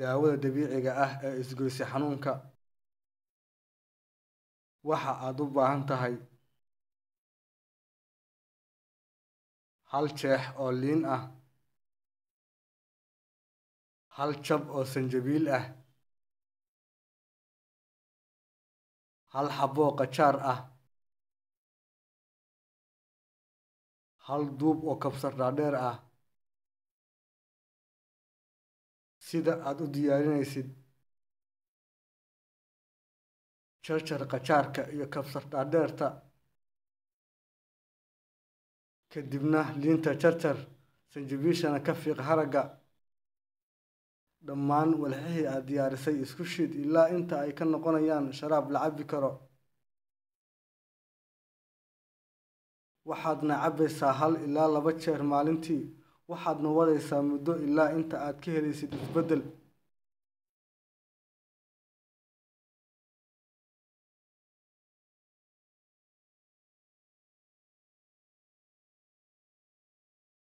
Daawada dabiiciga ah ee isgoyska xanuunka. Waxa aad u baahan tahay: hal jeex oo liin ah, hal jab oo sanjabiil ah, hal xabbo qajaar ah, hal duub oo kabsar dhaadheer ah. Sida aad u diyaarinaysid: Jarjar qajaarka iyo kabsar dhaadheerta, kadibna liinta jarjar, sanjabiishana ka fiiq haragga. Dhammaan walxihii aad diyaarisay isku shiid ilaa inta ay ka noqonayaan sharaab la cabbi karo. Waxaadna cabbaysaa 1 ilaa 2 jeer maalintii, waxaadna wadaysaa muddo ilaa inta aad ka helaysid isbeddel.